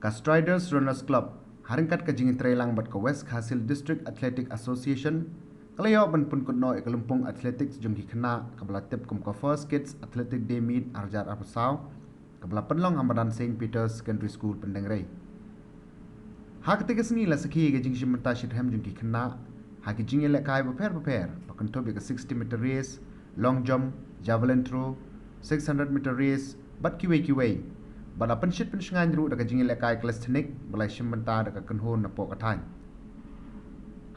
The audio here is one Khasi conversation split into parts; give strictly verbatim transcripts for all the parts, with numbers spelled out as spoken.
Ka Striders Runners Club, ha ryngkat ka jingïatreilang bad ka West Khasi Hills District Athletic Association, ka la ïoh ban pynkut noh ïa ka lympung athletics jong ki khynnah kaba la tip kum ka First Kids Athletic Day Meet ar hajar arphew saw, kaba la pynlong ha madan Saint Peter's Secondary School, Pyndengrei. Ha katei ka sngi la sakhi ka jingshim bynta shitrhem jong ki khynnah ha ki jingïalehkai bapher bapher, ba kynthup ïa ka sixty meter race, long jump, javelin throw, six hundred meter race, bad kiwei kiwei. Bad la pynshit pynshngaiñ ruh da ka jingïalehkai calisthenic ba la shim bynta da ka kynhun napoh ka thaiñ.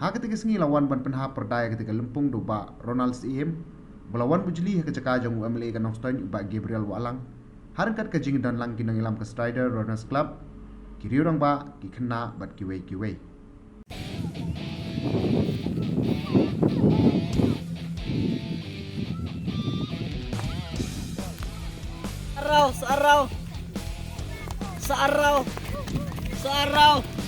Ha katei ka sngi la wan ban pynhap pyrda ïa katei ka lympung da u Bah Ronald Syiem, ba la wan bujli ha ka jaka jong u M L A ka Nongstoiñ, u Bah Gabriel Wahlang, ha ryngkat ka jingdon lang ki nongïalam ka Strider Runners Club, ki riew rangbah, ki khynnah bad kiwei kiwei. Sa arau, sa arau. Sa arau. Sa arau.